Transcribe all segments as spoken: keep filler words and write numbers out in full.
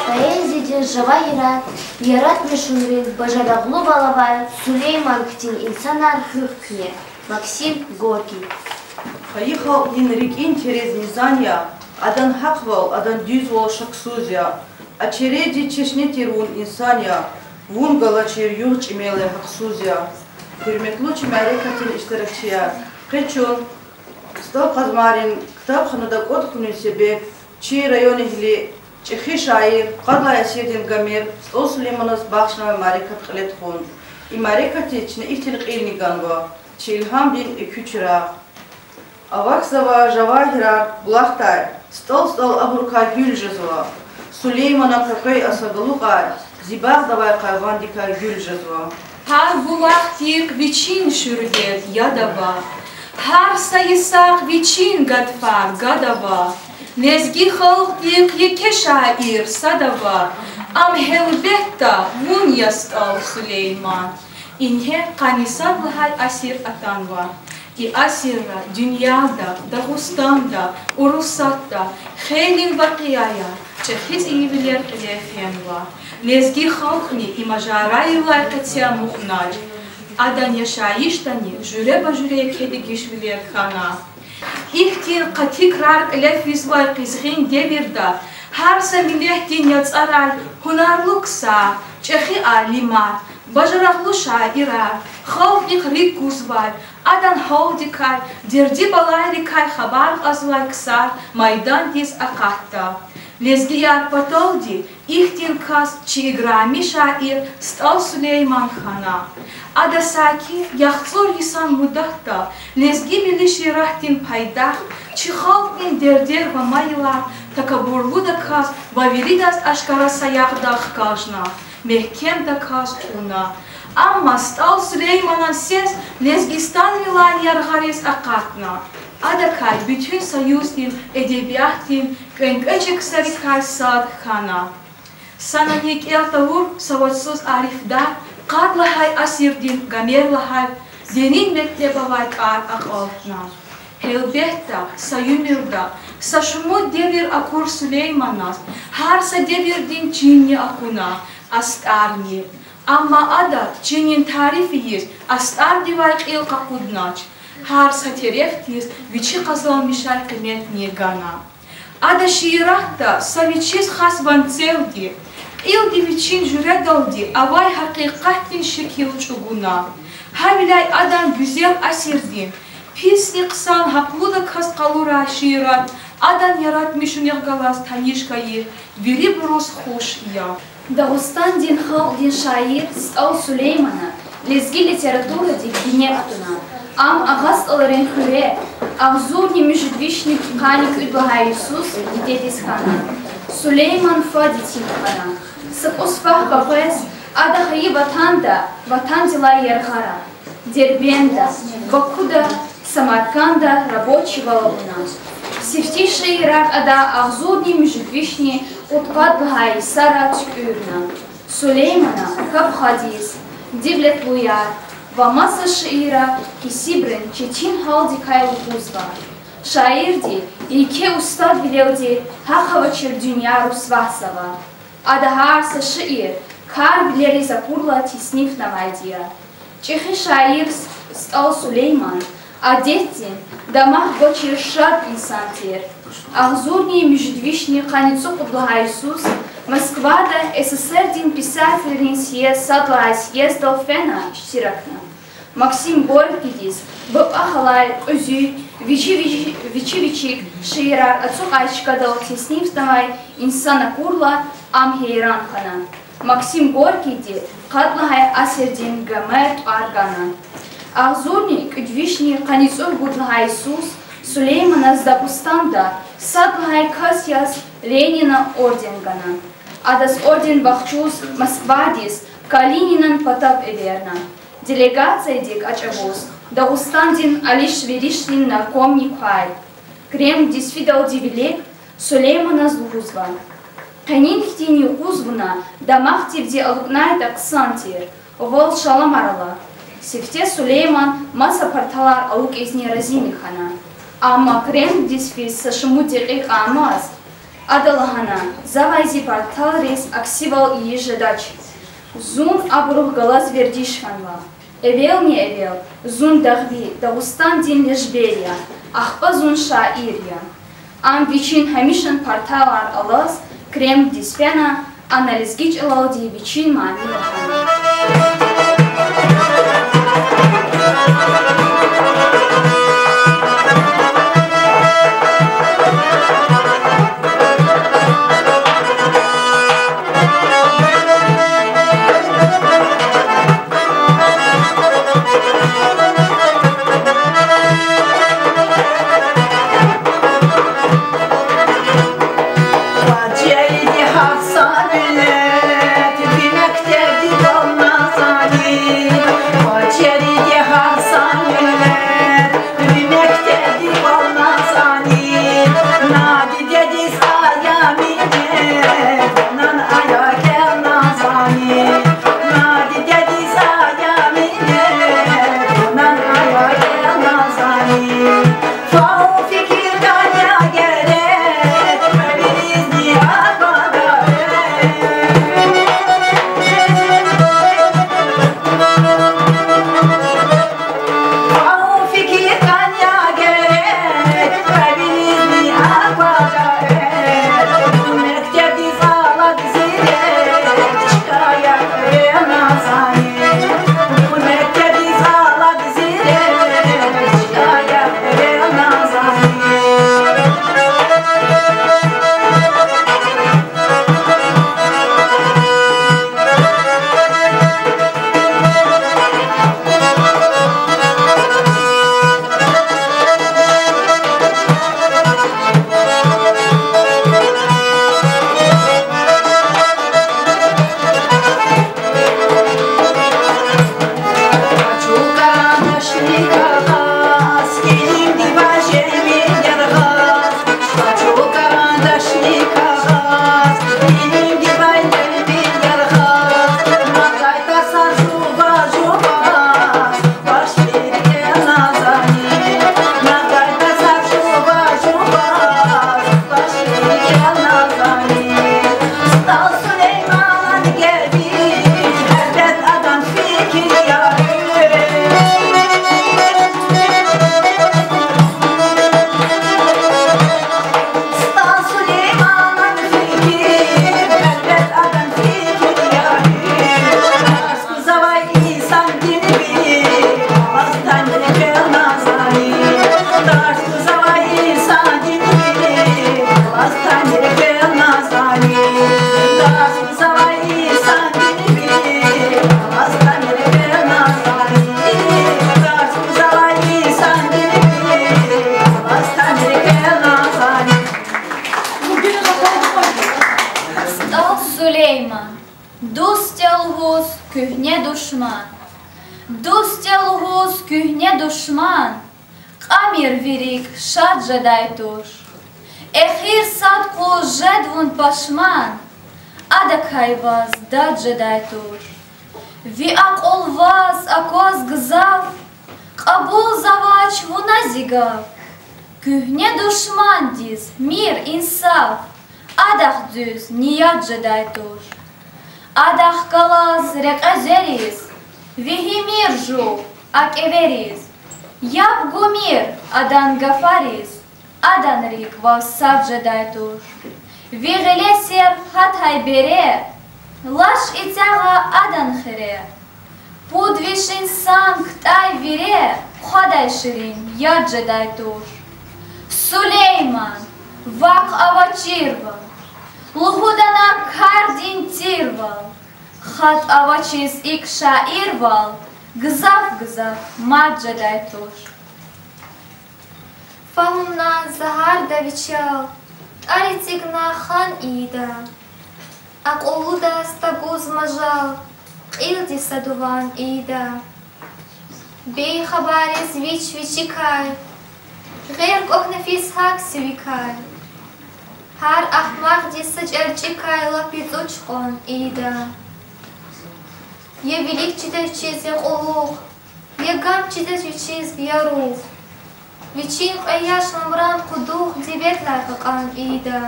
Поэзиядин жавагьирар яратмишунрин бажарагълувал авай Сулейман хьтин инсанар хуьх куьне. Максим Горький. Хайи халкьдин рикӀин терезни зан я, адан гьахъвал, адан дуьзвал шаксуз я. Очереддин чешне тир вун, инсан я, вун галачир югъ-чӀимел я, гьахъсуз я. Гьуьрметлу чи мярекатдин иштиракчияр, къе чун СтӀал Къазмайрин ктабханада кӀватӀ хьунин себеб чи районэгьли, чӀехи шаир, къад лагьай асирдин Гомер СтӀал Сулейманаз бахшнавай мярекат кьиле тухун. И мярекатдиз чна ихьтин кьилни ганва, чи илгьамдин экуь чирагъ. Авахьзава жавагьирар булахдай, стӀал-стӀал абурукай гуьл жезва. Сулейманан къекъвей асад алукьай, зи багъда авай къайгъандикай гуьл жезва. Гьар булахдихъ вичин шуьрбет яд ава, гьар са йисахъ вичин гатфар гад ава. Лезги халкьдихъ еке шаир сад ава, ам гьелбетда вун я, СтӀал Сулейман. Ингье къанни сад лагьай асир атанва. И асирра дуьньяда, Дагъустанда, Урусатда хейлин вакъиаяр, чӀехи цӀийивилер кьиле фенва. Лезги халкьни и мажарайрилай къецяй амукьнач. Адан яшайишдани жуьреба-жуьре еке дегишвилер хьана. Ихьтин къати крар кьиле физвай къизгъин девирда гьар са миллетдин яцӀарай гьунарлу ксар, чӀехи алимар, бажарагълу шаирар, халкьдихъ рикӀ гузвай, адан гьалдикай, дерди-балайрикай хабар кьазвай ксар майдандиз акъатда. Лезгияр паталди ихьтин кас чи играми шаир СтӀал Сулейман хьана. Ада саки яхцӀур йисан муддатда лезги милли шииратдин пайдах, чи халкьдин дердер ва майилар такабурлудаказ ва виридаз ашкара саягъда хкажна, мягькемдаказ кьуна. Амма СтӀал Сулейманан сес Лезгистанвилай яргъариз акъатна. Адакай Буьтуьн Союздин эдебиятдин кӀвенкӀвечи ксарикай сад хьана. Санани кӀел тавур са вацӀуз арифдар къад лагьай асирдин Гомер лагьай дерин мектеб авай кӀар акьалтна. Гьелбетда, са уьмуьрда са шумуд девир акур Сулейманаз гьар са девирдин чинни акуна, астӀарни. Амма ада чинин тариф ийиз астӀардивай кьил къакъуднач, гьар са терефдиз вичи къазанмишай къиметни гана. Ада шииратда са вичиз хас ванцелди, Илди вичин жуьредалди авай гьакъикъатдин шикил чӀугуна. Гьавиляй адан гуьзел асирдин писни хъсан гьахълудаказ къалурай шиирар адан яратмишунихъ галаз таниш хьайи вирибуруз хуш я. Дагъустандин халкьдин шаир СтӀал Сулеймана лезги литературадик бине кутуна. Ам агъа СтӀалрин хуьре агъзурни муьжуьд вишни къанни кӀуьд лагьай йисуз дидедиз хьана. Сулейман фад етим хьана. Са кӀус фагь къекъвез ада хайи ватанда, ватандилай яргъара, Дербентда, Бакуда, Самаркандда рабочийвал авуна. Сифте шиирар ада агъзурни муьжуьд вишни кьудкъад лагьай йисара туькӀуьрна. Сулеймана Капхадиз, Девлетлуяр ва маса шиирра кесибрин четин гьалдикай лугьузва. Шаирди еке устадвилелди гьахъ авачир дуьнья русвазава. Ада гьар са шиир карвилериз акурла теснифнавайди я. ЧӀехи шаир СтӀал Сулейман адетдин, дамах гвачир шад инсан тир. Агъзурни муьжуьд вишни къанни цӀукьуд лагьай йисуз Москвада СССР-дин писателрин съезд сад лагьай съездал фена иштиракна. Максим Горькийдиз БапӀа халай кьуьзуь, вичи вич-, вичи вичик шиирар ацукьай чкадал теснифнавай инсан акурла, ам гьейран хьана. Максим Горькийди къад лагьай асирдин ГМ тӀвар гана. Агъзурни кӀуьд вишни къанни цӀуругуд лагьай йисуз Сулейманаз Дагъустанда сад лагьай кас яз Ленина орден гана. Адаз орден вахчуз Москвадиз Калининан патав эверна. Делегациядик а чӀавуз Дагъустандин алиш-веришдин наркомни квай. Кремлдиз фидалди вилик Сулейманаз лугьузва: къенин хьтин юкъуз вуна дамахдивди алукӀнайтӀа хъсан тир, вал шаламар ала. Сифте Сулейман маса парталар алукӀизни разини хьана. Амма Кремлдиз физ са шумуд декьикьа амаз ада лагьана: завай зи парталриз аксивал ийиз жедач. Зун абурухъ галаз вердиш хьанва. Эвелни-эвел, зун дагъви, Дагъустандин лежбер я, ахпа зун шаир я. Ам вичин гьамишан парталар алаз Кремлдиз фена, ана лезги чӀалалди вичин мани лагьана. Куьгьне душман. Дуст я лугьуз куьгьне душман, кьамир ви рикӀ шад жедай туш. Эхир сад къуз жед вун пашман, адакай ваз дад жедай туш. Ви акьул ваз акваз гзаф, кьабулзавач вуна зи гаф. Куьгьне душмандиз мир, инсаф, адахъ дуьз ният жедай туш. Адахъ галаз рекье звериз, вегьимир жув а кӀевериз. Яб гумир адан гафариз, адан рикӀ ваз сад жедай туш. Ви гъиле сер гьатай бере, лаш ицягъа адан хире. Пуд виш инсан ктӀай вире, хъвадай ширин яд жедай туш. Сулейман, вахъ авачирвал, лугьуда на кардин тирвал, хатӀ авачиз икӀ шаирвал, гзаф-гзаф мад жедай туш. Фагьумна загьарда вичел, тӀвар эцигна хан ийида. Акьуллудаз тагуз мажал, кьилди са дуван ийида. Бейхабариз вич вичикай, гъер кӀвахьна физ гьакӀ сивикай. Гьар ахмакьдиз са чӀарчӀикай лап ецӀуч кьван ийида. Я вилик чидач вичиз я кьулухъ, я гам чидач вичиз я рух. Вичин кьве яш ламран къудухъ диведлай кьакьан ийида.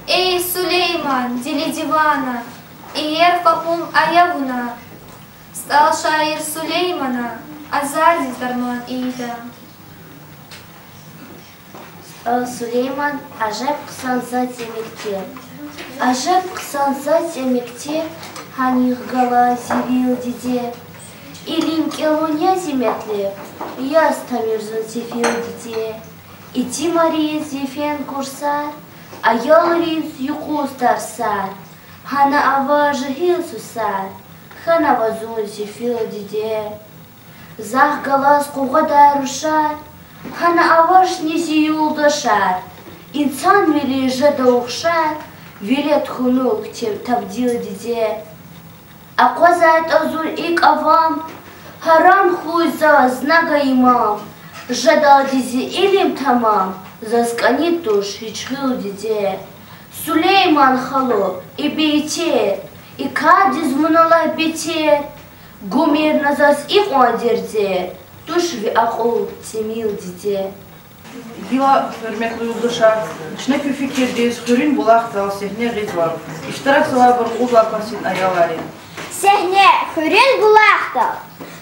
Эй, Сулейман, дили дивана, иер фагьум ая вуна. СтӀал шаир Сулеймана азардиз дарман ийида. СтӀал Сулейман. Ажеб хъсан затӀ я мектеб. Ажеб хъсан затӀ я мектеб, гьанихъ галай зи вил диде. Илим кӀелун я зи метлеб, яз тамир зун сефил диде. Итимариз йифен курсар, аялриз юкъуз тарсар, гьана ава жегьил сусар, хьанава зун сефил диде. Захъ галаз къугъвадай рушар, гьана авачни зи юлдашар, инсанвилиз жеда ухшар, велед хьунухь теб-, табдил диде. АкъвазайтӀа зун икӀ авам, гьарам хьуй заз на гайи мал, жедалди зи илим тамам, заз кӀани туш гьич гъил диде. Сулейман халу, и бейтер, и кардиз вуна лагь бетер, гумир на заз икьван дердер, туш ви акьул тӀимил диде. Гила, гьуьрметлу юлдашар, чна куь фикирдиз Хуьруьн булахдал сегьне гъизва иштиракзавайбур кьуд лагьай классдин аялар я. Сегьне Хуьруьн булахдал.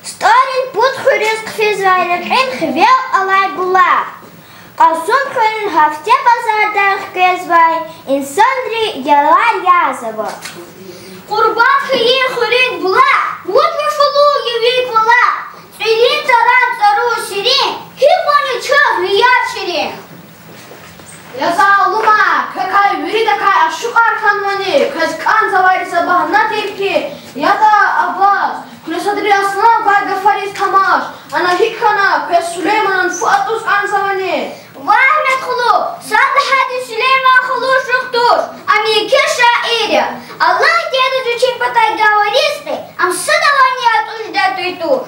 СтӀалрин пуд хуьруьз хъфизвай рекьин хивел алай булах. Къасумхуьруьн гьафте базардай хквезвай инсанри ялар язава. Къурбанд хьайи Хуьруьн булах, вуч машгьурлу я ви кӀвалах, цӀийи таран цӀару серин, гьикьван я чаз ви яд ширин. Я залумар, квекай виридакай ашукьар хьанвани, квез кӀанзавайди са багьна тир хьи, ятӀа абаз, куьне садри аслан гвай гафариз тамаш, ана гьикӀ хьана, квез Сулейманан фу атӀуз кӀанзавани? Вагь, Мегьамед халу, сад лагьайди Сулейман халу шухь туш, ам еке шаир я. Аллагьди адаз вичин патай гайи ризкьи, ам садавайни атӀуз жедай туш.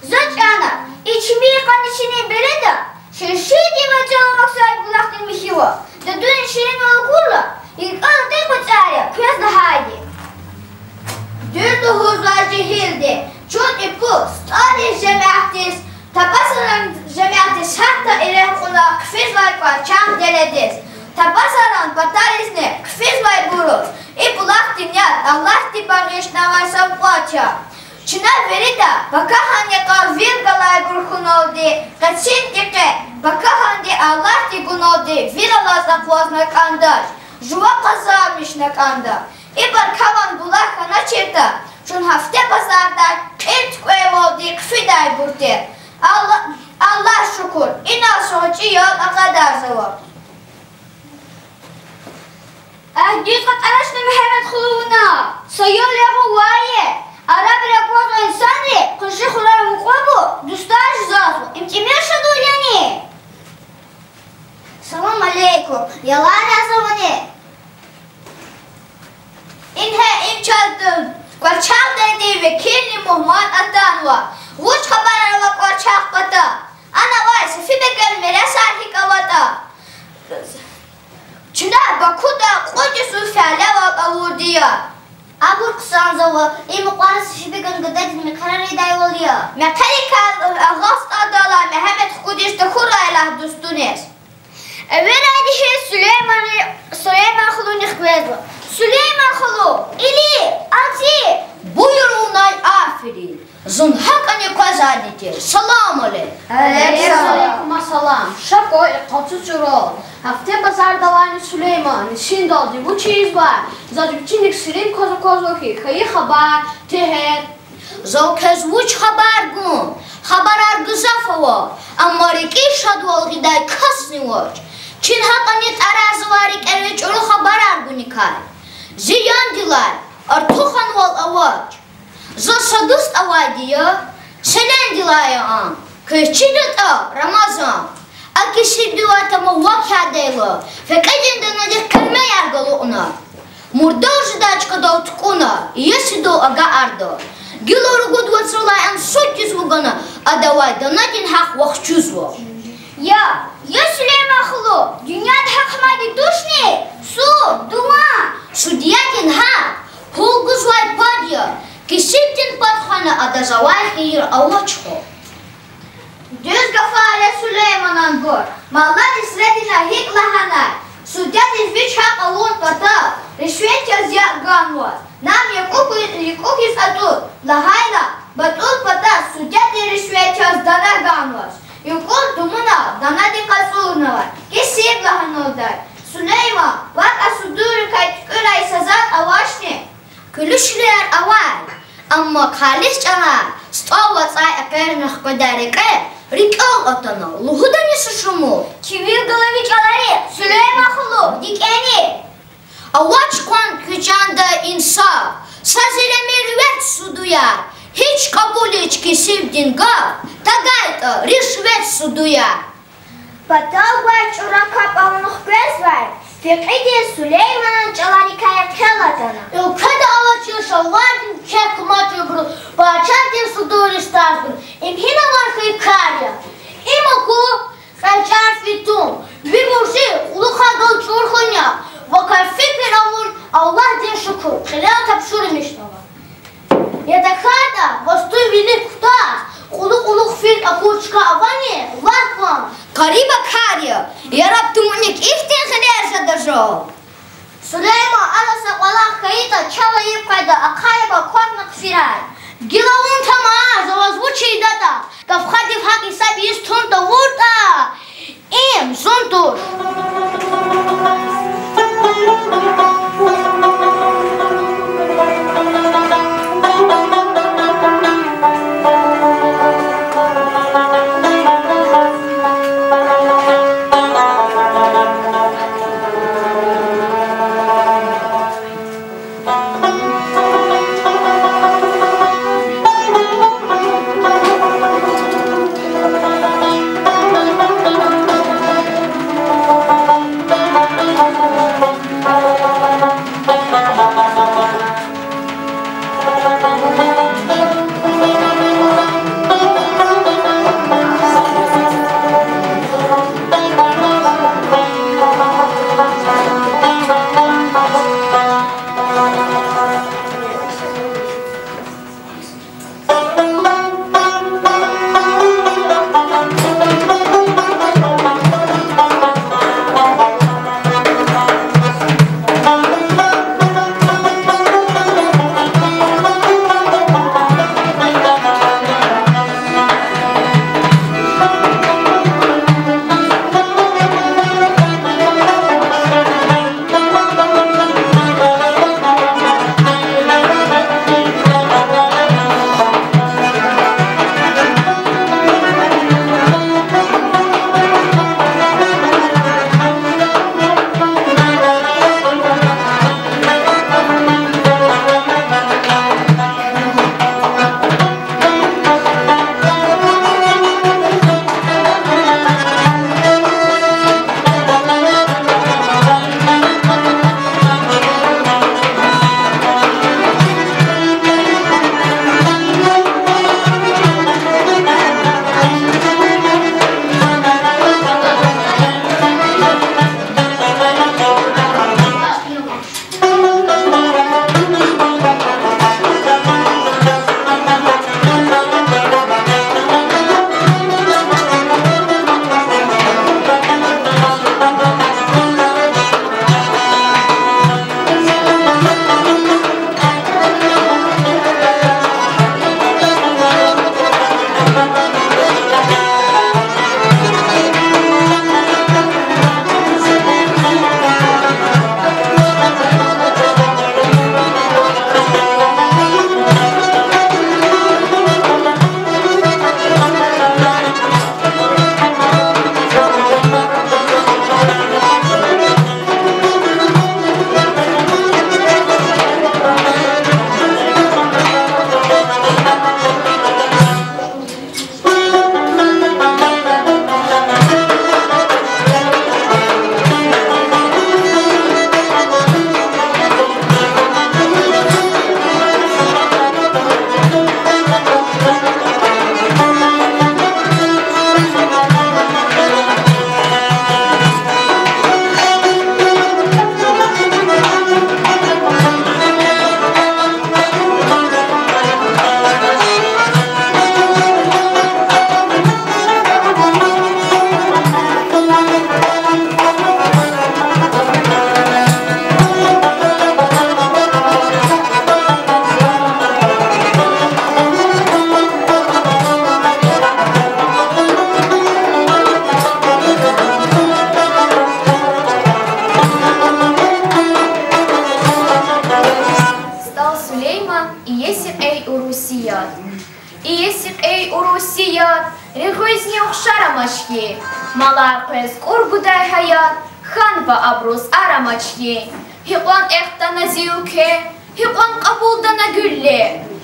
За чӀана, и чими къанни чилин береда, ширшидивай чӀал акъвазай булахдин михьивал, дадуни ширинвал акурла, и кӀвалахда кьве цӀар я, квез лагьайди. Дуьз лугьузва жегьилди, чун ипул СтӀалрин жемятдиз, Табасаран жемятдиз гьатта эрекь кьуна хъфизвай кӀварчан дередиз. Табасаран патаризни хъфизвайбуруз и булахдин яд Аллагьди багъишнавай савкьват я. Чна вирида пакагьан йикъар вил галайбур хьуналди, къецин йикъе пакагьанди Аллагьди гуналди вил алаз акъвазна кӀандач, жува къазанмишна кӀанда. Ибур каван булах хьаначиртӀа, чун гьафте базардай кьил туькӀвейвалди хъфидайбур тир. Алла-, Аллагь шукур, инал са гъвечӀи ял акъадарзава. Агьдиз кьатӀарачни, Мегьамед халу, вуна? Са ял ягъун вайи? Арабри аквазва инсанри, къунши хуьрер мукьвабур дустар жезва, им тӀимил шадвал яни? Салам алейкум, ялар язавани? Ингье, им чаз дуст. КӀварчагъдайди векилни мугьман атанва. Вуч хабарар ава КӀварчагъ пата? Ана авай Сефибеган миресар гьикӀ аватӀа? Чна Бакуда кьуд йисуз фялевал авурди я. Абур хъсанзава, им укьвара Сефибеган гададин мехъерар ийидайвал я. Мехъерикай агъа стӀадалай Мегьамед хкудиз тахьурай лагь дустуниз. Эверайди гьи Сулеймани, Сулейман халуни хквезва. Сулейман халу, или, аци! Буюр, унай аферин. Зун гьакӀани къвезвайди тир. Салам алейк. Алейкум ассалам. Ша кӀвай къацу чӀурал. Гьафте базардалайни Сулейман, синдалди вуч ийизвай? Заз вичиник сирин кваз аквазва хьи, хьайи хабар, тегьер. Зав квез вуч хабар гун? Хабарар гзаф ава, амма рикӀиз шадвал гъидай касни авач. Чин гьакӀани тӀарарзавай рикӀериз чӀуру хабарар гуникай. Зи яндилай артуханвал авач. Заз са дуст авайди я, Селендилай я ам. Квез чидатӀа, Рамазан, а кесибдилай тамам вакӀ хьайидайла, фекьидин данадихъ келмеяр галукьна. Мурдар жедай чкадал тукӀуна, иесидал агакьарда. Гила ругуд вацралай ам суддиз вугана, адавай данадин гьахъ вахчузва. Я, я Сулейман халу, дуьньяда гьахъ амайди тушни? Суд, дуван. Судьядин гьахъ пул гузвай пад я, кесибдин пад хвена адаз авай хийир авач хьи. Дуьз гафар я Сулейманан гур. Малладин средина гьикӀ лагьанай, судьядиз вич гьахъ авун патал ришвет яз якӀ ганваз, нам якӀукь, якӀукь хьиз атӀуд лагьайла, батӀун патаз судьядин ришвет яз дана ганваз, юкӀуз думунал данади къацӀурнавай кесиб лагьаналдай. Сулейман, вакӀа судунрикай туькӀуьрай са затӀ авачни? Куьлуь-шуьлуьяр авай, амма халис чӀалар, стӀал вацӀай экъечӀна хкведай рекье рикӀел атана, лугьудани са шумуд. Чи вил галай ви чӀалари, Сулейман халу, дикӀени. Авач къван куь чанда инсаф, са зиремир вет судуяр, гьич кьабулич кесибдин гаф, тагайтӀа ришвет судуяр. Патав гвай чӀура капӀ авуна хквезвай фекьидиз Сулейманан чӀаларикай хъел атана. Уьлкведа авачир шалвардин чехъ мачӀубуру, пачагьдин судунрин стӀалбуру, им гьинавай хьайи кар я? Им аку кьенчӀар фин тун, ви буржи кьулухъай галаз чӀур хьун я, вакай фикир авун, Аллагьдиз шукур, кьилел тапшуримишнава. Я тахьайтӀа, ваз тун вилик кутаз, кьулухъ-кьулухъ фин акур чка авани, вахъ ван. Къариба кар я, яраб тумуник ихьтин гъилер жеда жал. Сулейман, ана са кӀвалах хьайитӀа, чав айиб къведа, ахъая аквахьна хъфирай. Гила вун тама, за ваз вуч ийидатӀа, гаф хадив гьакӀ гьисаб ийиз тун тавуртӀа, им зун туш. Малар къвез кӀур гудай гьаят, хьанва абуруз ар амач хьи. Гьикьван эхтана зи уьлкве, гьикьван кьабулдана гуьлле,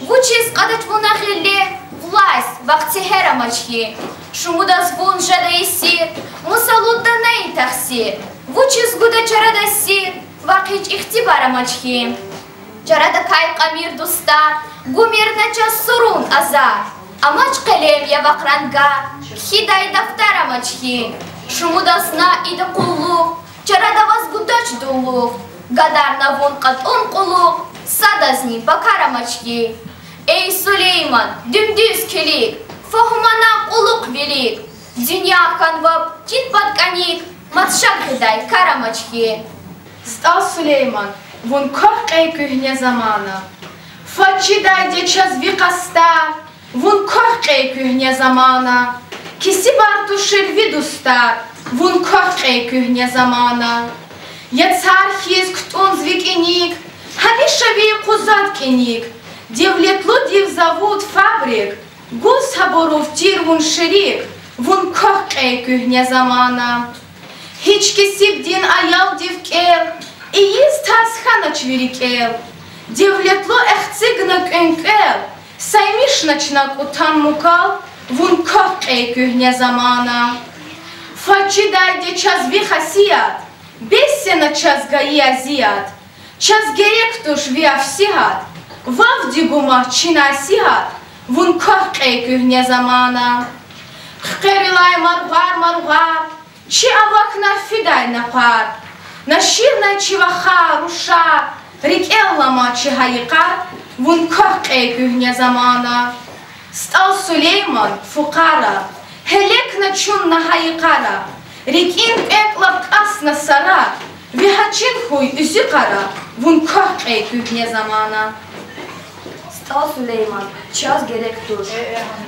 вучиз кьадач вуна гъилле, власть, вахъ цигьер амач хьи. Шумудаз вун жеда есир, мус алудда на и тахсир, вучиз гуда чарада сир, вахъ гьич ихтибар амач хьи. Чарадакай кьамир дустар, гумир на чаз сурун азар, амач къелем я вахъ рангар, кхьидай дафтар амач хьи. Шумудаз на ида къуллугъ, чарада ваз гудач дуллугъ, гадарна вун кьатӀун кьулухъ, садазни пакар амач хьи. Эй Сулейман, дуьм дуьз килиг, фагьумна кьулухъ вилик, дуьнья хьанва чид пад кӀаник, мад шад гъидай кар амач хьи. СтӀал Сулейман, вун квахь кьей куьгьне замана. Фад чидайди я чаз ви къастар, вун квахь кьей куьгьне замана. Кесибар тушир ви дустар, вун квахь кьей куьгьне замана. Я цар хьиз кутӀунзава ви кӀаник, гьамиша ви къузад кӀаник. Девлетлудив завуд, фабрик, гуз гьабурув тир вун шерик, вун квахь кьей куьгьне замана. Гьич кесибдин аялдив кӀел, ийиз тарс хьанач ви рикӀел. Девлетлу эхцигна кӀвенкӀвел, саймишнач на кӀутан мукал, вун квахь кьей куьгьне замана. Фад чидайди я чаз ви хасият, бес я на чаз гайи азият. Чаз герек туш ви афсият, вавди гумаз чи насигьат, вун квахь кьей куьгьне замана. Хъуькъверилай маргъвар-маргъвар, чи авахьна фидай накъвар. Наширнай чи вахар, рушар, рикӀел алама чи гьа йикъар, вун квахь кьей куьгьне замана. СтӀал Сулейман, фукъара, гьелекна чун на гьа йикъара, рикӀин кӀвенкӀ лап кӀасна сара, ви гьачин хьуй уьзуькъара, вун квахь кьей куьгьне замана. СтӀал Сулейман, чаз герек туш.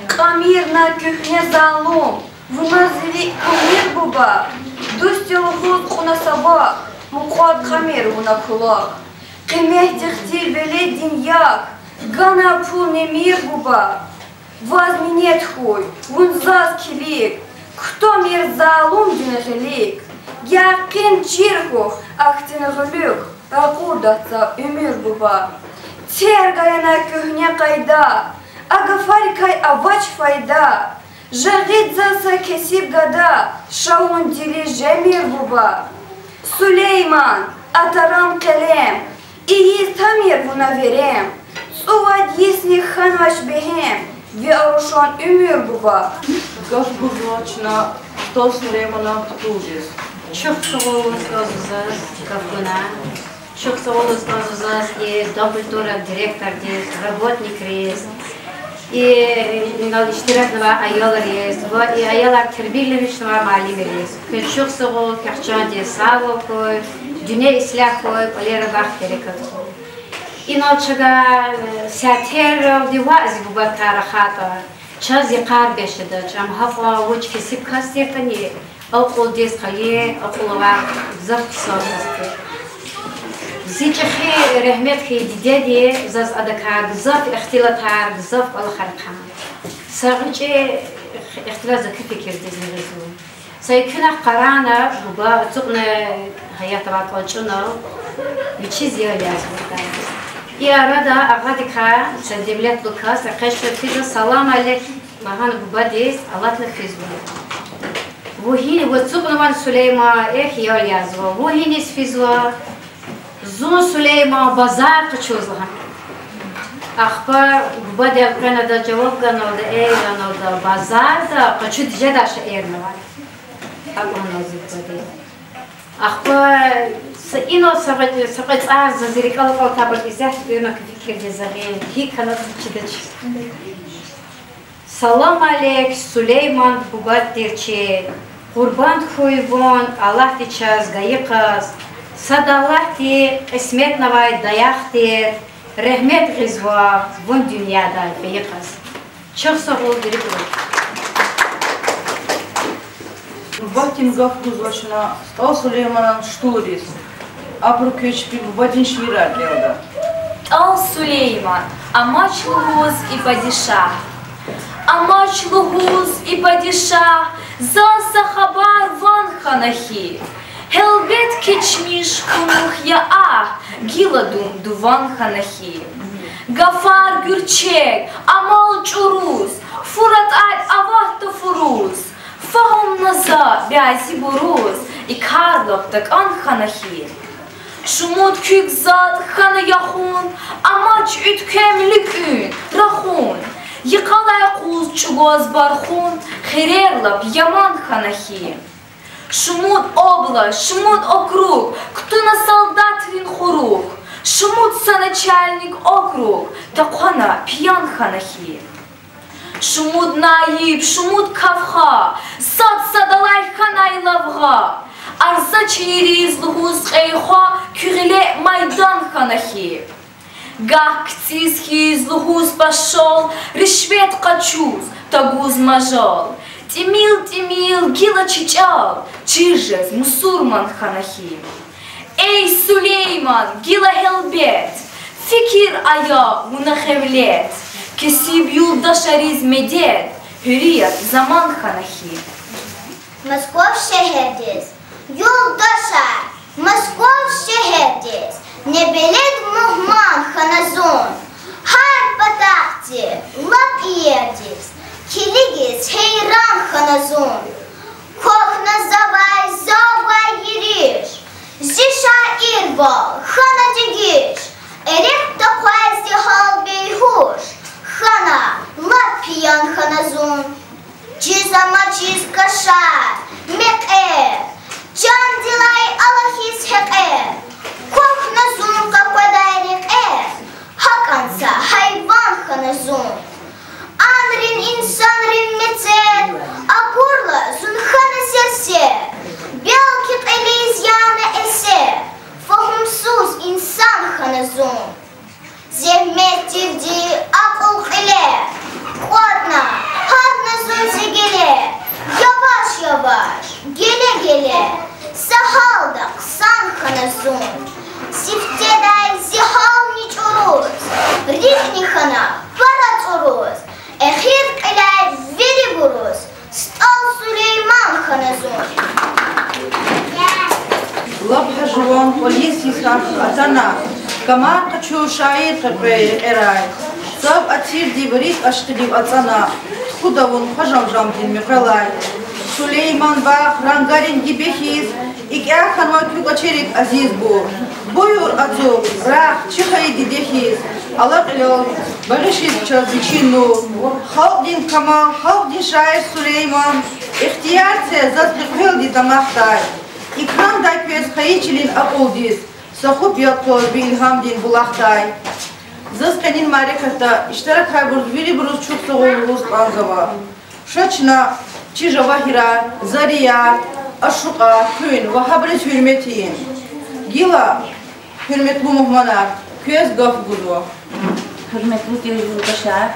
Кьамир на куьгьне залум, вуна зи рикӀ кумир, буба. Дуст я лугьуз кьуна са вах, мукьвад кьамир вуна кулах. Къимет тахьтир веледдин як, гана пул немир, буба. Ваз минет хьуй, вун заз килиг, кутамир залумдин гъилик. Якъин чир хьухь ахьтин гъуьлуьк, ракъурдач за уьмуьр, буба. Тергая на куьгьне къайда, а гафарикай авач файда. Жагъид заз са кесиб гада, ша вун дили жемир, буба. Сулейман, атаран къелем, ийиз тамир вуна верем, цӀувад йисни хьанвач бегьем, ви арушан уьмуьр, буба. Гаф гузва чна СтӀал Сулейманан ктулдиз. Чухсагъул лугьуз кӀанзава заз гаф гунай. Чухсагъул лугьуз кӀанзава заз и дом культуры директордиз, работникриз, и, инал иштиракнавай аялриз ва и аялар тербияламишнавай муаллимриз. Квез чухсагъул, квехъ чандин сагъвал хьуй, дуьнья ислягь хьуй, кӀвалера бахт-берекат хьуй. Инал чавай, э, сятералди ваъ, зи бубадикай рахайтӀа, чаз йикъар бес жедач, ам гьакьван вуч кесиб кас тиртӀани, акьулдиз къайи, акьул авай гзаф хъсан кас тир. Зи чӀехи регьмет хьайи дидеди заз адакай гзаф ихтилатар, гзаф кӀвалахар хъсан. Са гъвечӀи ихтилат за куь фикирдизни гъизва. Са экуьнахъ къарагъна, буба ацукьна гьаятра кӀвачӀунал, вичиз ял язавуртӀа. И арада агъадикай са девлетлу кас экъечӀна физва, салам алейк лагьана бубадиз алатна физва. Вун гьини, ваз ацукьнавани, Сулейман? Эхь, ял язва. Вун гьиниз физва? Зун, Сулейман, базар къачуз лагьана. Ахпа бубади элкъвена ада жаваб ганалда, эй лагьаналда, базарда къачуз жедай шейэр ава. АкӀ лагьана зи бубади. Ахпа са инал са кьве, са кьве цӀар за зи рикӀел акьалтайбур исятда куьн фикирдиз гъин, гьикӀ хьана чидач. Салам алейк, Сулейман бубадин тир чи, къурбанд хьуй вун Аллагьди чаз гайи кас, сад Аллагьди кьисметнавай даях тир, регьмет гъизва вун дуьньядай фейи кас. Чухсагъул, вирибуруз. Нубатдин гаф гузвачна СтӀал Сулейманан штулриз. Абуру квез чпин бубадин шиирар кӀелда. СтӀал Сулейман. Амач лугьуз и падишагь. Амач лугьуз и падишагь, Заз са хабар ван хьана хьи, гьелбет, кечмиш хьунухь я агь, гила дун дуван хьана хьи. Гафар гуьрчег, амал чӀуруз, фур атӀай аватда фуруз, фагьумна за бязибуруз, и кар лап такӀан хьана хьи. Шумуд куьк затӀ хьана яхун, амач уьтквем луькӀуьн, рахун, йикъалай къуз чӀугваз бархун, хирер лап яман хьана хьи. Шумуд область, шумуд округ кутуна солдатрин хурук, шумуд са начальник округ тахъвана пиян хьана хьи. Шумуд наиб, шумуд кавха, сад садалай хьанай лавгъа, арзачийриз лугьуз кьей хва, куь гъиле майдан хьана хьи. Гагь кицӀиз хьиз лугьуз пашал, ришвет къачуз тагуз мажал, тӀимил-тӀимил гила чи чӀал чир жез мусурман хьана хьи. Эй, Сулейман, гила гьелбет, фикир ая вуна хевлет, кесиб юлдашариз медет, гьуьрият заман хьана хьи. Москва шегьердиз, юлдашар, Москва шегьердиз, небелед мугьман хьана зун. Гьар патахъди, лап иердиз, килигиз гьейран хьана зун. Квахьна завай, завай ериш, зи шаирвал хьана дегиш, эрекьда къвез зи гьал бейгьуш, хьана, лап пиян хьана зун. Чиз амачиз кашар, мекьер, чандилай алахьиз гьекьер, квахьна зун къакъведай рекьер, гьакӀан са гьайван хьана зун. Анрин инсанрин мецел акурла зун хьана серсер, белки кьилиз яна эсер, фагьумсуз инсан хьана зун. Зегьмет тирди, акьул кьиле кьватна, гьатна зун зи геле, яваш-яваш, геле-геле, са гьалда хъсан хьана зун. Сифтедай зи гьални чӀуруз, рикӀни хьана пара цӀуруз, эхир кьиляй вирибуруз, СтӀал Сулейман хьана зун. Лап гьа жуван кӀвализ йисахъ атана, камар къачу шаир къекъвей рекьерай. Цав атирдив, рикӀ ашкъидив ацӀана, тухуда вун хъважамжамдин муькъвелай. Сулейман багъ рангарин гиби хьиз, икӀя хьанва куь кӀвачерик азизбур. Буюр ацукь, рагъ, чи хайи диде хьиз, алакьрал багъишиз чаз вичин нур. Халкьдин камал, халкьдин шаир Сулейман, ихтияр це заз къекъвелди дамахдай. Икрамдай квез хайи чилин акьулдиз, са хуп яд кваз ви илгьамдин булахдай. Заз къенин мярекатда иштиракайбуруз вирибуруз чухсагъул лугьуз кӀанзава. Ша чна чи жавагьирар, зарияр, ашукьар хуьн ва гьабуриз гьуьрмет ийин. Гила, гьуьрметлу мугьманар, квез гаф гузва. Гьуьрметлу тир юлдашар,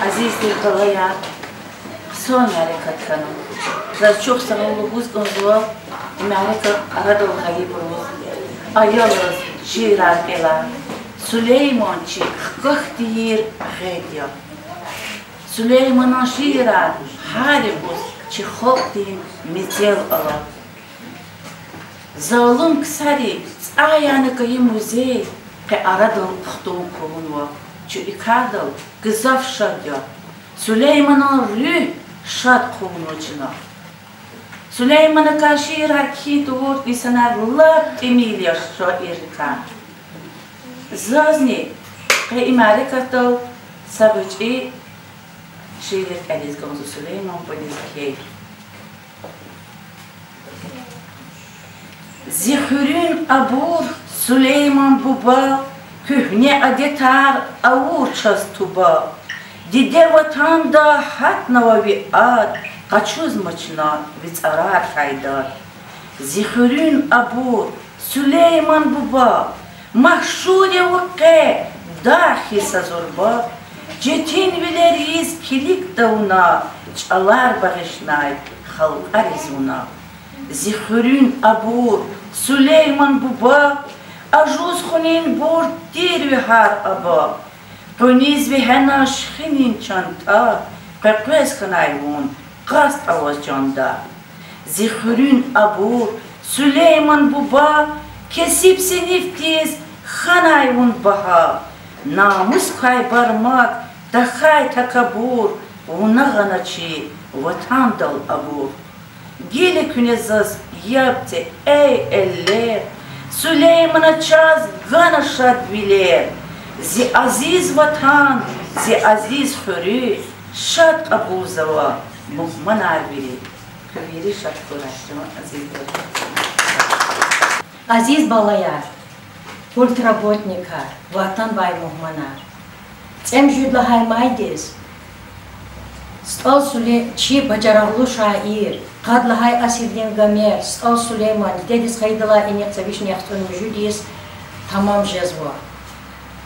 азиз тир балаяр, хъсан мярекат хьана. Заз чухсагъул лугьуз кӀанзава и мярекат арадал гъайибуруз, аялриз шиирар кӀела. Сулейман чи хкахь тийир гъед я. Сулейманан шиирар гьар юкъуз чи халкьдин мецел ала. Залум ксари цӀай яна кайи музей къе арадал хтун хъувунва. Чун и кардал гзаф шад я. Сулейманан руьгь шад хъувунва чна. Сулейманакай шиирар кхьин тавур инсанар лап тӀимил я шаиррикай. Зазни къе и мярекатдал са гъвечӀи шиир кӀелиз кӀанзава Сулейман бубадиз кхьей. Зи хуьруьн абур, Сулейман буба, куьгьне адетар авур чаз туба. Диде ватанда гьатнава ви ад, къачузма чна ви цӀарар хайдад. Зи хуьруьн абур, Сулейман буба, машгьур я вун къе дагъ хьиз са зурба. Четинвилериз килигда вуна, чӀалар багъишнай халкьариз вуна. Зи хуьруьн абур, Сулейман буба, ажуз хунинбур тир ви гьар аба. Къуьниз вегьена шихинин чан тӀа, къекъвез хьанай вун къаст аваз чанда. Зи хуьруьн абур, Сулейман буба, кесиб синифдиз хьанай вун багьа. Намус квай бармак, тахьай такабур, вуна гъана чи ватандал абур. Гила куьне заз яб це, эй эллер, Сулеймана чаз гана шад вилер. Зи азиз ватан, зи азиз хуьруь шад кьабулзава мугьманар вири. Куь вири шад хьурай, чан азизлар. Азиз балаяр, культработникар, ватанвай мугьманар! ЦӀемуьжуьд лагьай майдиз СтӀал Суле-, чи бажарагълу шаир, къад лагьай асирдин гомер СтӀал Сулейман дидедиз хьайидалай инихъ цавишни яхцӀурни муьжуьд йис тамам жезва.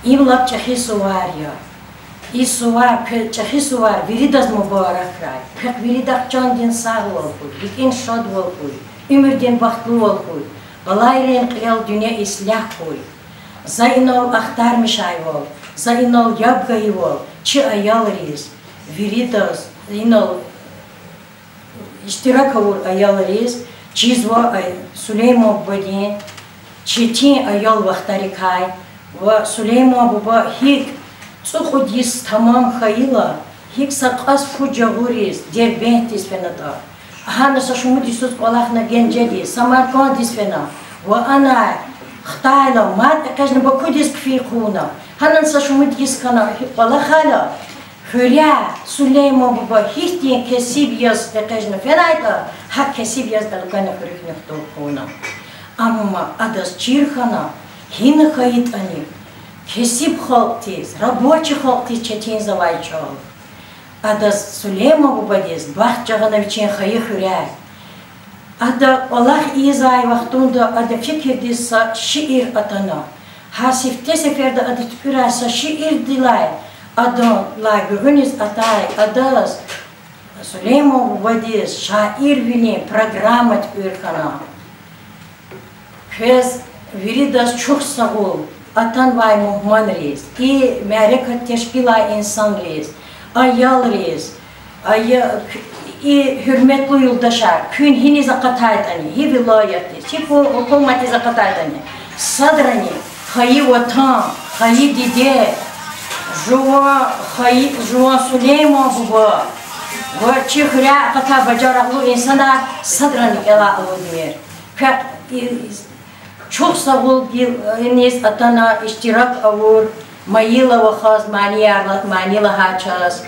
Им лап чӀехи сувар я. И сувар, квез чӀехи сувар виридаз мубаракрай. Квехъ виридахъ чандин сагъвал хьуй, рикӀин шадвал хьуй, уьмуьрдин бахтлувал хьуй, балайрин кьилел дуьнья ислягь хьуй. За инал ахтармишайвал, за инал яб гайивал чи аялриз, виридаз, инал иштирак авур аялриз чизва, ай, Сулейман бубадин четин аял вахтарикай ва Сулейман буба гьикӀ цӀукьуд йис тамам хьайила, гьикӀ са кьаз фу жагъуриз Дербентдиз фенатӀа, гьана са шумуд йисуз кӀвалахна Генжедиз, Самарканддиз фена ва анай хтайла мад экъечӀна Бакудиз хъфин хъувуна, гьанани са шумуд йис хьана кӀвалахайла, хуьряй Сулейман буба гьихьтин кесиб яз экъечӀна фенайтӀа, гьакӀ кесиб яз элкъвена хуьруьхъ нихтул хъувуна. Амма адаз чир хьана, гьина хьайитӀани, кесиб халкьдиз, рабочий халкьдиз четинзавай чӀал. Адаз, Сулейман бубадиз, бахт жагъана вичин хайи хуьряй. Ада кӀвалах ийизвай вахтунда ада фикирдиз са шиир атана. Гьа сифте сеферда ада туькӀуьрай са шиирдилай, адалай гуьгъуьниз атай, адаз, Сулейман бубадиз, шаирвилин программа туькӀуьр хьана. Квез виридаз чухсагъул атанвай мугьманриз, и мярекат тешкилай инсанриз, аялриз, ая-, и гьуьрметлу юлдашар, куьн гьиниз акъатайтӀани, гьи вилаятдиз, гьи гьу-, гьукуматдиз акъатайтӀани, садрани хайи ватан, хайи диде, жуван хайи, жуван Сулейман буба ва чи хуьряй акъатай бажарагълу инсанар садрани кӀелай алудмир. Квехъ и чухсагъул гила иниз атана иштирак авур Майила вахаз, манияр ла-, мани лагьай чаз,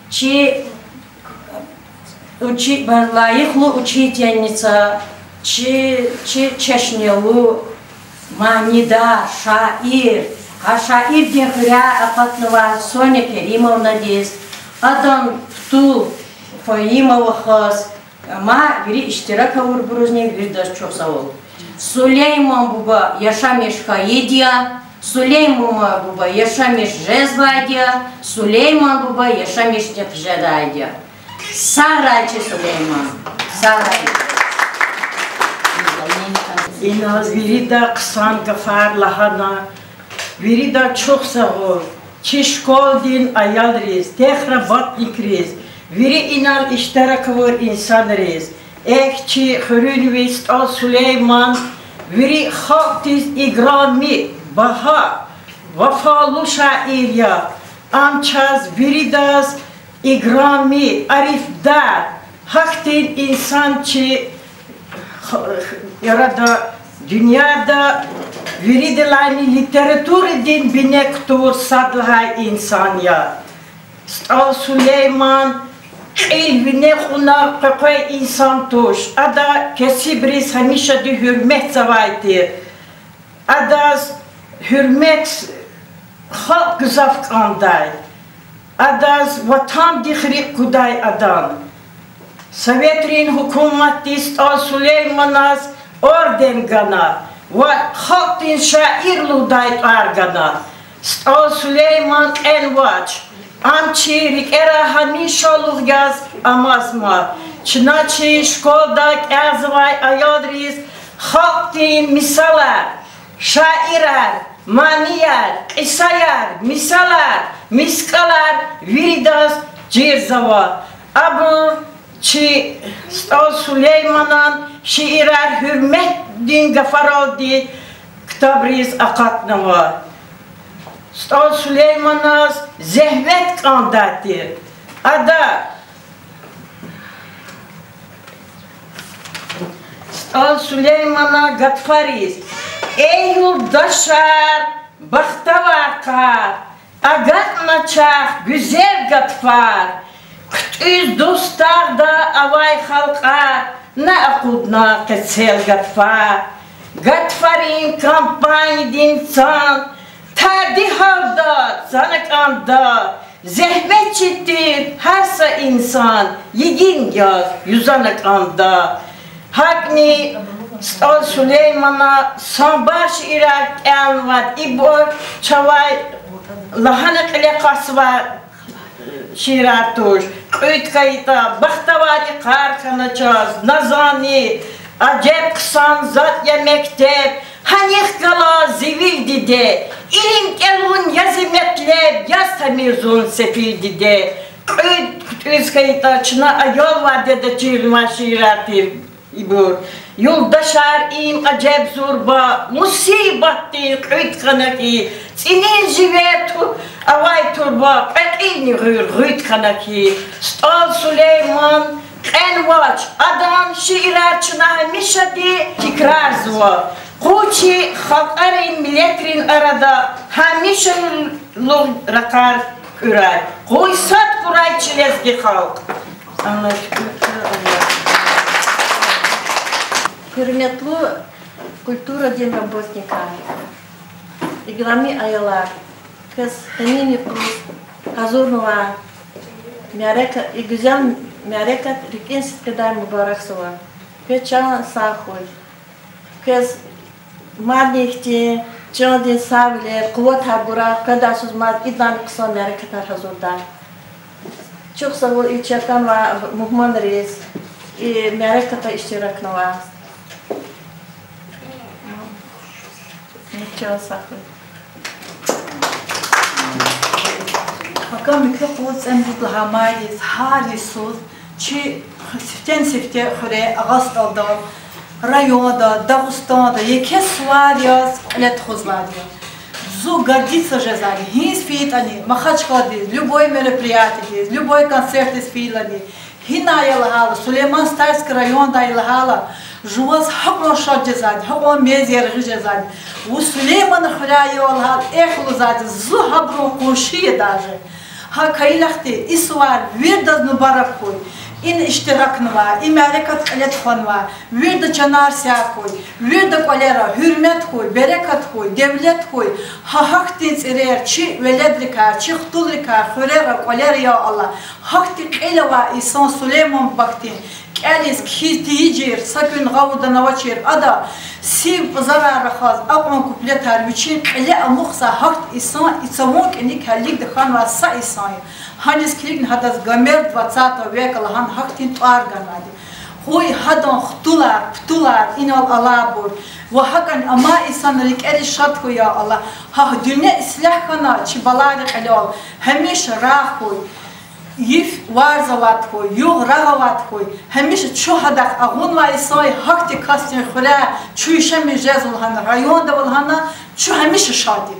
чи учи-, ба-, лайихлу учительница, чи, чи чешнелу манидар, шаир, гьа шаирдин хуьряй акъатнавай Соня Керимовнадиз, адан птул Фаима вахаз, ва вири иштирак авурбурузни виридаз чухсагъул. Сулейман буба яшамиш хьайиди я, Сулейман буба яшамиш жезвайди я, Сулейман буба яшамишдихъ жедайди я. Сагърай чи Сулейман, сагърай. Инал вирида хъсан гафар лагьана, вирида чухсагъул, чи школдин аялриз, техработникриз, вири инал иштирак авур инсанриз, эхь, чи хуьруьнви СтӀал Сулейман вири халкьдиз играми, багьа, вафалу шаир я. Ам чаз виридаз играми, арифдар, гьахьтин инсан чи х-, х-, ярада, дуьньяда виридалайни литературадин бине кутур сад лагьай инсан я. СтӀал Сулейман кьил вине кьуна къекъвей инсан туш, ада кесибриз гьамишади гьуьрметзавай тир. Адаз гьуьрмет халкь гзаф кӀандай. Адаз ватандихъ рикӀ кудай адан. Советрин гьукуматди СтӀал Сулейманаз орден гана ва халкьдин шаир лугьудай тӀвар гана. СтӀал Сулейман кьенвач, ам чи рикӀера гьамишалугъ яз амазма. Чна чи школда кӀелзавай аялриз халкьдин мисалар, шаирар, манияр, кьисаяр, мисалар, мискӀалар виридаз чирзава. Абур Чи СтӀал Сулейманан шиирар гьуьрметдин гафаралди ктабриз акъатнава. СтӀал Сулейманаз зегьмет кӀандай тир. Ада СтӀал Сулеймана гатфариз: эй юлдашар, бахтавар къар, агакьна чахъ гуьзел гатфар, хъуьтӀуьз дустагъда авай халкьар, на акъудна къецел гатфар. Гатфарин компаниядин цан тади гьалда, цана кӀанда, зегьмет чир тир гьар са инсан, йигин яз юзана кӀанда. ГьакӀни СтӀал Сулеймана самбар шиирар кӀелнавайди, ибур чавай лагьана кьиле кьасвай шиирар туш. Кьуьд хьайитӀа, бахтавар йикъар хьана чаз, на зани, ажеб хъсан затӀ я мектеб, гьанихъ галаз зи вил, диде, илим кӀелун я зи метлеб, яз тамир зун, сефил диде. Кьуьд, кьуьд хьайитӀа, чна аялвиле чирнавай шиирар тир ибур. Юлдашар, им ажеб зурба, мусибатдин кьуьд хьана хьи, цӀинин живер ту-, авай турба, кьве кьилни гъуьр гъуьд хьана хьи. СтӀал Сулейман кьенвач, адан шиирар чна гьамишади тикрарзава. Къуй чи халкьарин, миллетрин арада гьамишалугъ ракъар кьурай. Къуй сад хьурай чи лезги халкь. Гьуьрметлу культурадин работникар, играми аялар, квез къенин юкъуз гьазурнавай мярека-, и гуьзел мярекат рикӀин сидкьидай мубаракзава. Квез чан сагъ хьуй. Квез мадни ихьтин, чандин сагъвилер, къуватар гурай, къведай йисуз мад идалайни хъсан мярекатар гьазурдай. Чухсагъул и чир атанвай мугьманриз, и мярекатда иштиракнавай. Чан сагъ хьуй. Пака муькуь къуз цӀемуьжуьд лагьай майдиз гьар йисуз чи сифтени-сифте хуьре, Агъа СтӀалда, районда, Дагъустанда еке сувар яз кьиле тухузвайди я. Зун гордиться жезвайди я, гьиниз фейитӀани, Махачкъаладиз, любой мероприятиедиз, любой концертдиз фейилани, гьинай я лагьайла, Сулейман-Стальский райондай я лагьайла, жуваз гьакьван шад жезвайди, гьакьван мез яргъи жезвайди. Вун Сулейманан хуьряй я лагьайла, эхь лугьузвайди, зун гьабурун къунши я даже. ГьакӀ хьайила хьи, и сувар виридаз мубарак хьуй. Ина иштиракнавай, и мярекат кьиле тухванвай вирида чанар сагъ хьуй, вирида кӀвалера гьуьрмет хьуй, берекат хьуй, девлет хьуй. Гьа гьахьтин цӀирер чи веледрикай, чи хтулрикай, хуьрера, кӀвалера, я Аллагь. Гьахьтин кьил авай инсан Сулейман бахтин кӀелиз, кхьиз тийижир, са куьн гъавурда авачир ада, сив пӀузарар рахаз, акьван куплетар вичин кьиле амукьзавай гьахьтин инсан, и цавун кӀаник гьелелиг тахьанвай са инсан я. Гьаниз килигна гьадаз Гомер двадцатого века лагьана гьахьтин тӀвар ганвайди. Къуй гьадан хтулар, птулар инал алайбур ва гьакӀни амай инсанрин рикӀери шад хьуй, я Аллагь. Гьа дуьнья ислягь хьана чи балайрин кьилел, гьамиша рагъ хьуй, йиф варз авайди хьуй, югъ рагъ авайди хьуй, гьамиша чун гьадахъ агъунвай инсан я, гьахьтин касдин хуьряй чун яшамиш жезва лагьана, районда ава лагьана, чун гьамиша шад я.